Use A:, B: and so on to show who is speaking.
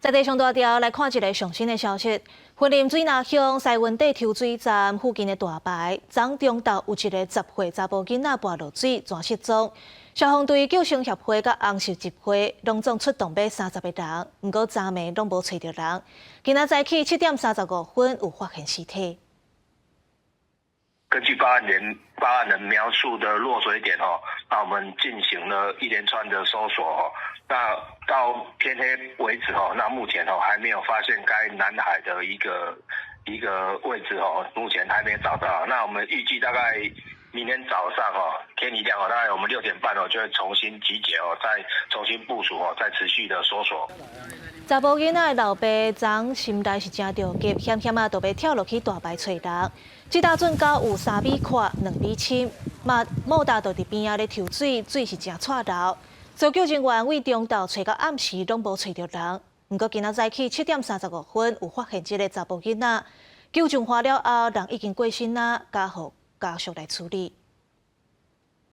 A: 在地上大條來看一个上新的消息，雲林水林鄉西溫底抽水站附近的大排，昨中晝有一个10歲查埔囡仔跋落水，全失蹤。消防隊、救生協會佮紅十字會攏總出動欲30個人，毋過昨暝攏無揣著人。今仔早起7點35分有發現屍體。
B: 根據報案人描述的落水點哦，那我們進行了一連串的搜索哦，那到天黑為止哦，那目前哦還沒有發現該男孩的一個位置哦，目前還沒找到。那我們預計大概明天早上哦，天一亮哦，大概我們6點半哦就會重新集結哦，再重新部署哦，再持續的搜索。
A: 查埔囡仔的老爸昨心內是誠著急，險險仔就欲跳落去大排揣人。這搭圳溝有3米闊、2米深，嘛莫大就佇邊仔咧抽水，水是誠掣流。搜救人員對中晝揣到暗時攏無揣著人，毋過今仔早起7點35分有發現這个查埔囡仔，救上岸了後，人已經過身啦，交予家屬來處理。